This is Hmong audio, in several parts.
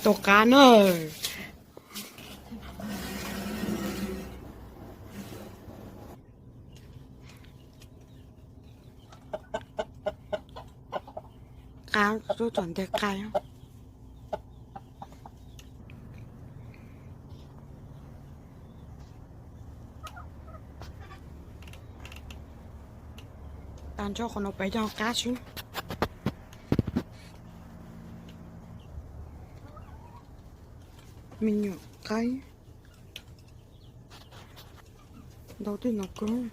Tus qab na. Qab, tub tom ntej qab. Tag nrho qhov no peb cog qab xwb. Me nyuam qaib ntau tej no kawg.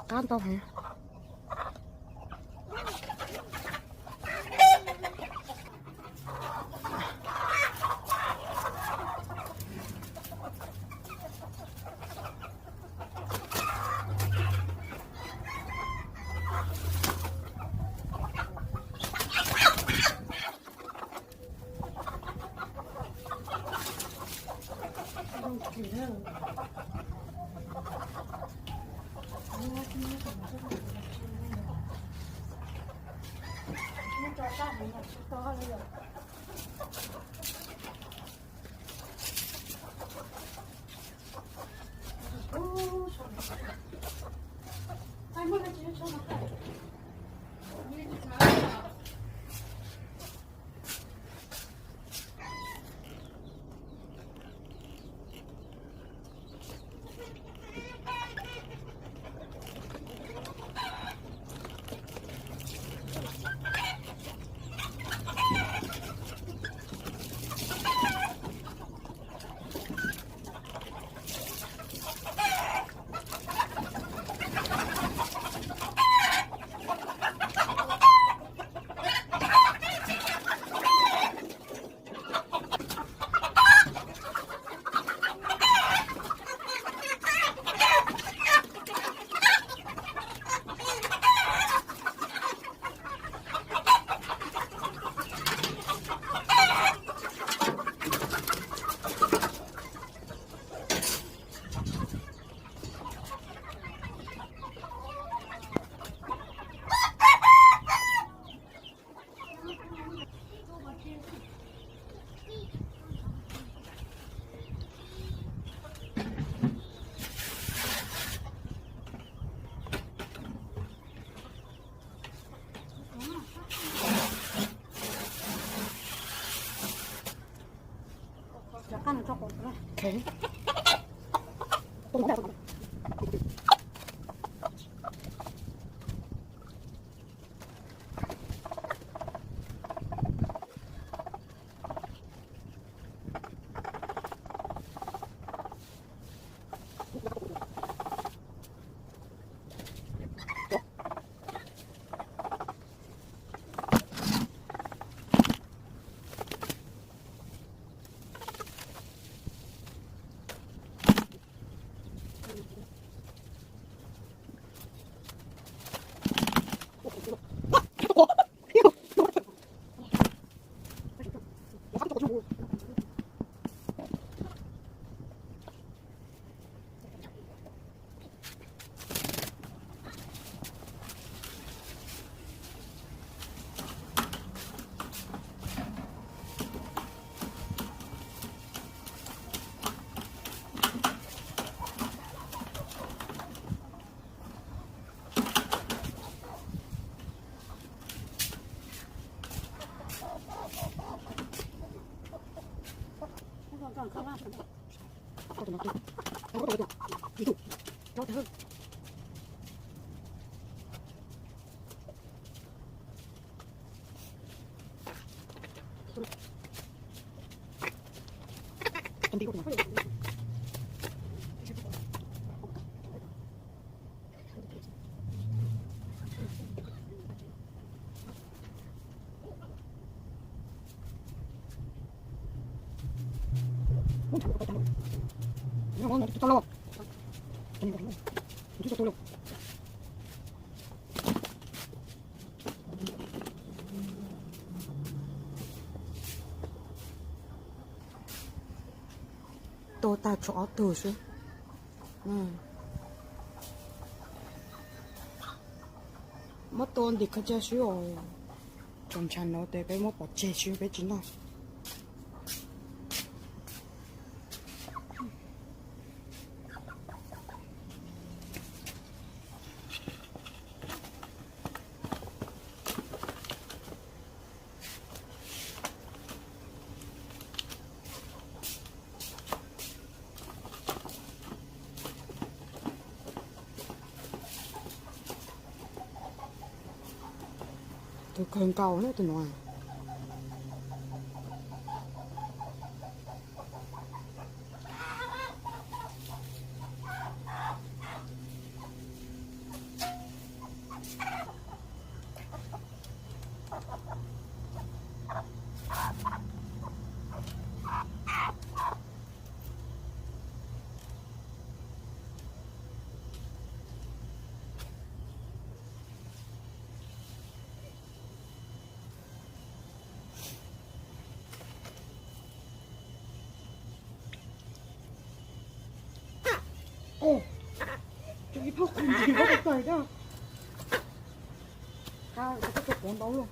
Qab ntau heev. Tua tag tshuav ob tug xwb. Muab tua ntim khaub ncaws xwb os. Tsoom ntshai no ces peb muab pov tseg xwb, peb tsis noj. Tus kawg nkaus na tus no. Tus ib phauj qhov ntsis muab tawm tawm da. Kab, koj tso quav ntau lawm.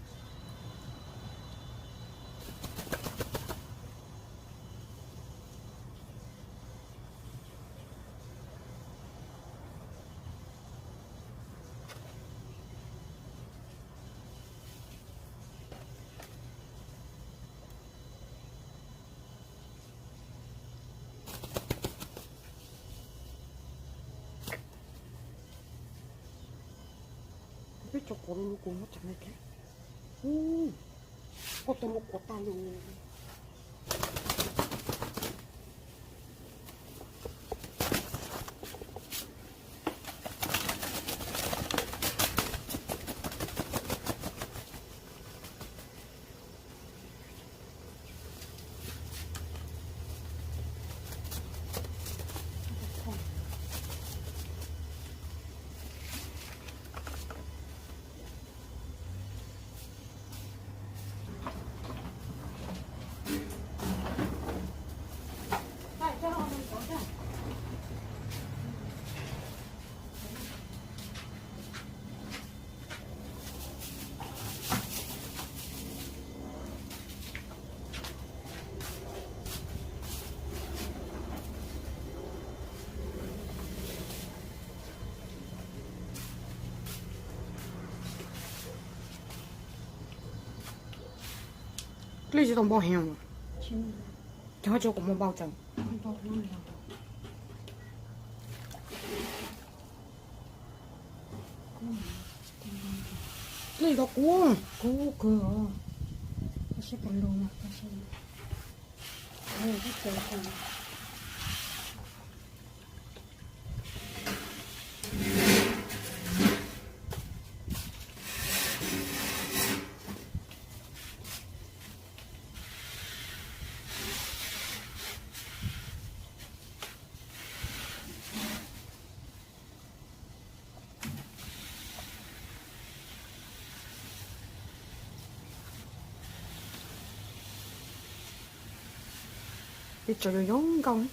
Peb tso quav lug lug kuv muab tsev me thiab. Ub, koj tau lub quav tag lug. Dlej tsis tau npau heev. Cov tso kuv mus npau tsees. Dlej tau kub, kub kawg os. Peb tso zoo zoo nkauj.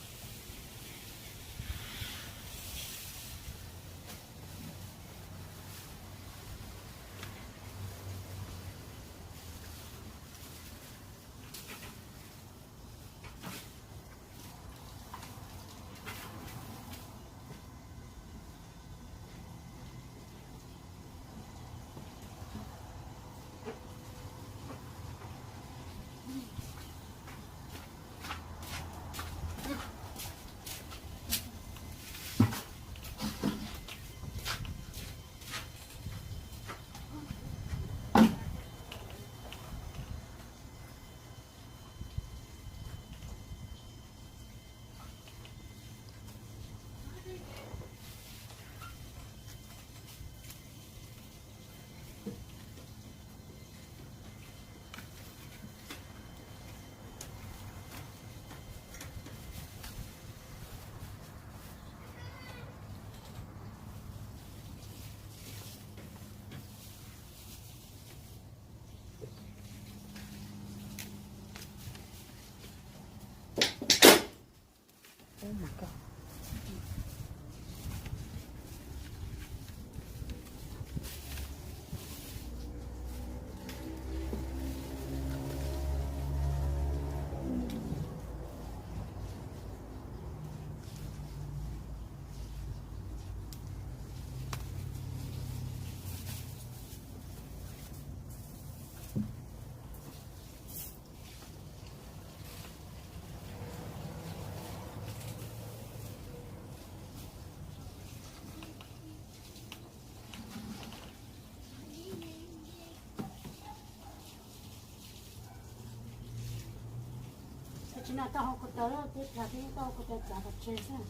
Tsis na tau hau ko taw, teb plas teb tau hau ko taw txav pov tseg xwb.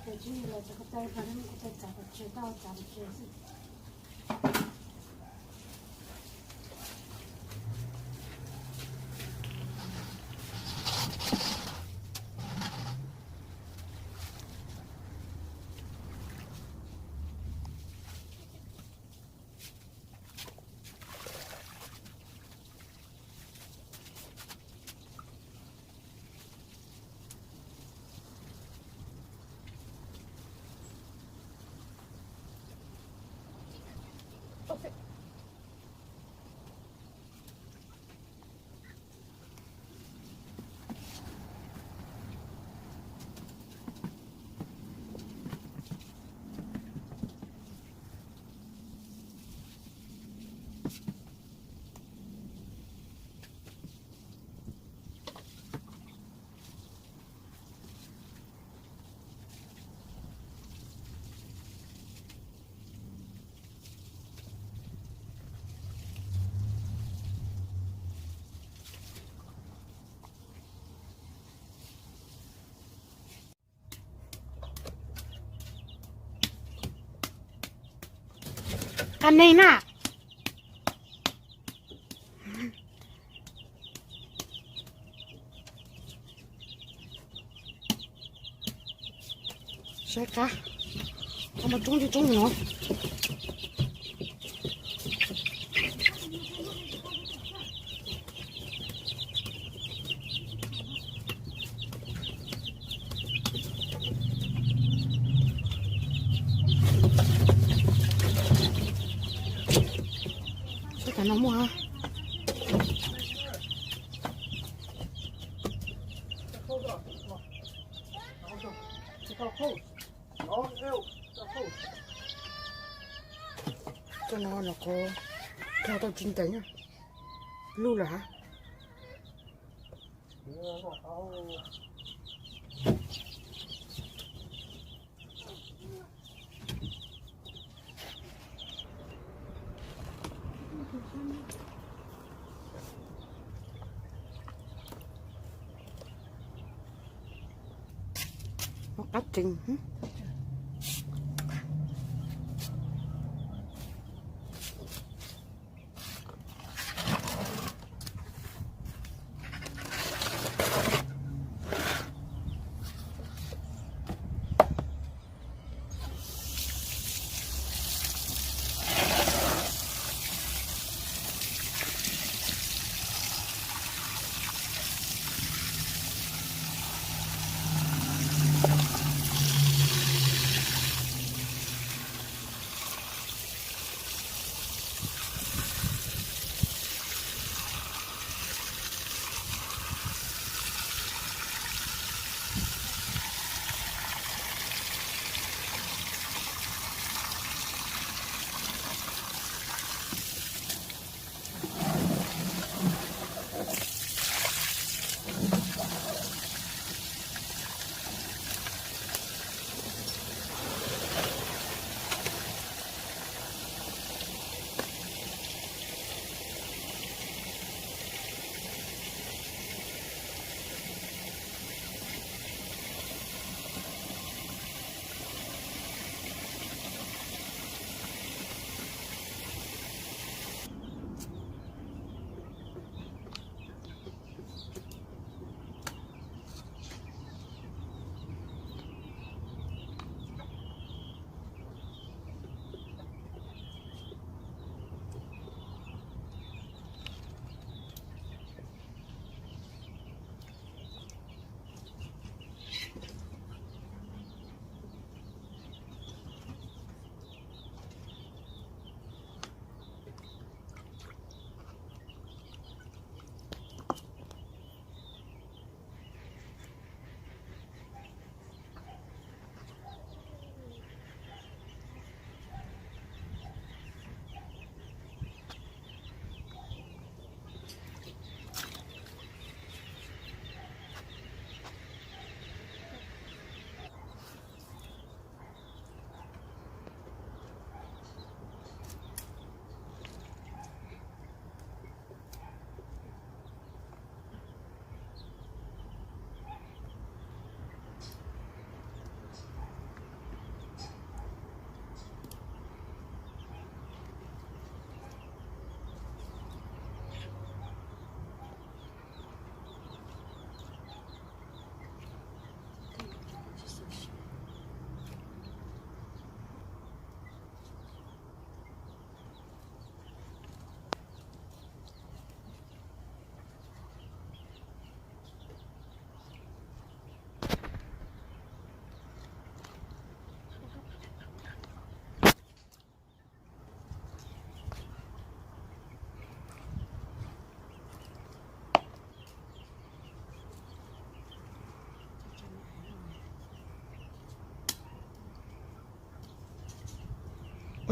Ces tsis li lawm txav ko taw plas teb ko taw txav pov tseg, tau txav pov tseg xwb. Qab neeg na. Saib qab, qab mas coob li coob no. Saib tas no muaj. Cov no los qhov, cog tau tsis ntev na, luj lawm hab. Qab tsees.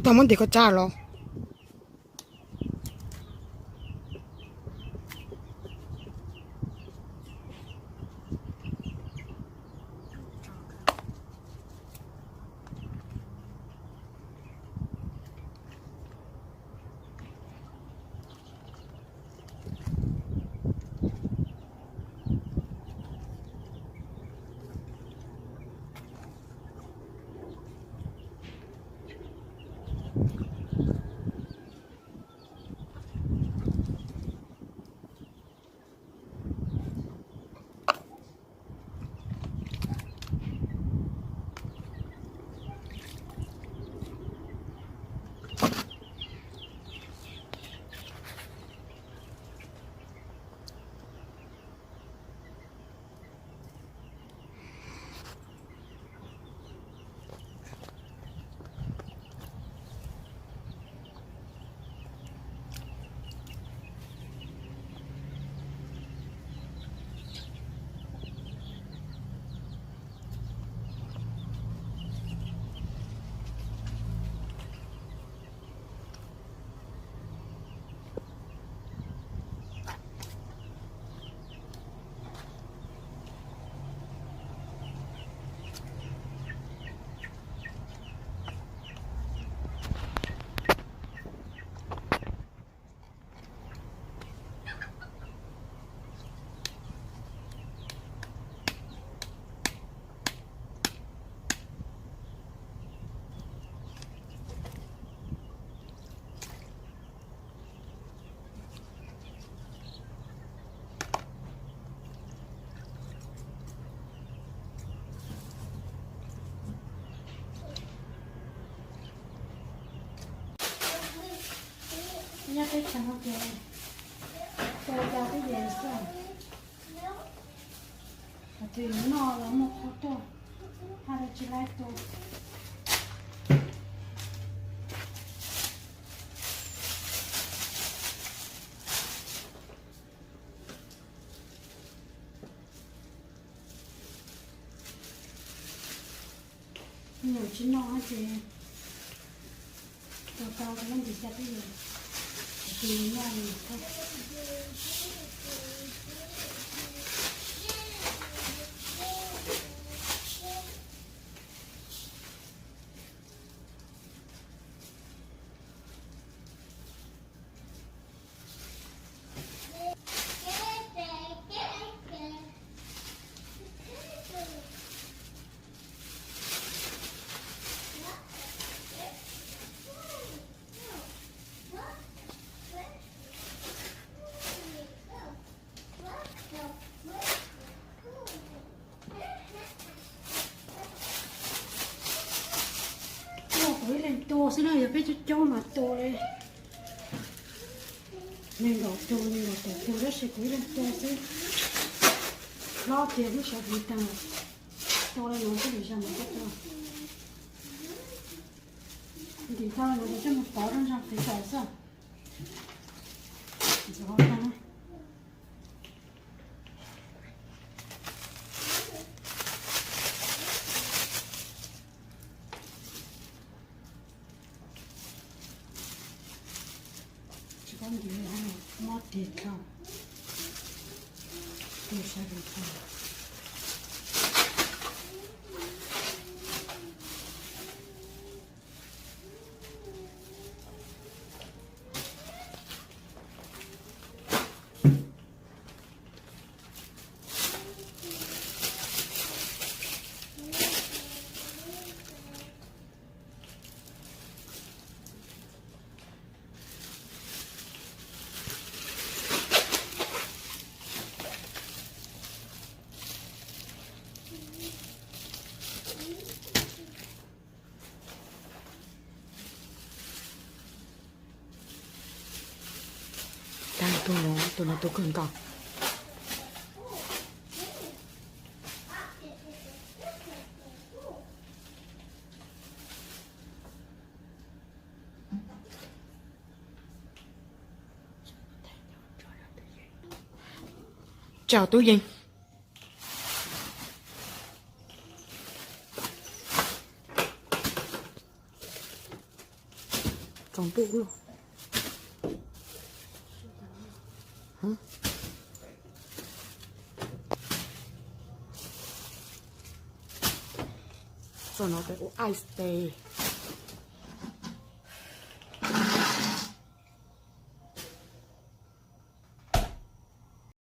Tau muab ntim koj tsab los. Nyob teb chaws no ces tua cas twb yeem xwb. Hos tus yuav noj los muaj qhov tuaj, haj yam tsis laib tua. Nyuam tsis noj ces tua tau rau leej twg xya twb yeem, tus noj li thiab. Ua kuv ib leeg tua xwb na, yog peb coob coob mas tua li nees nkaum tus, nees nkaum tawm tus, tab sis kuv ib leeg tua xwb. Hlob tias lub sawv tiv tag, tua li no xwb, lwm zaus mas tsis tua. Ntim tau no ces coj mus pov rau ntsa qiv taws xwb. Ntxuav tag na. Tsis paub ntim li, mob tig dhau, tus sawv daws tau. Tag tus no, tus no tus kawg nkaus. Tso tub yeej. Tsaus ntuj lawm. Tso no peb ua ice tea.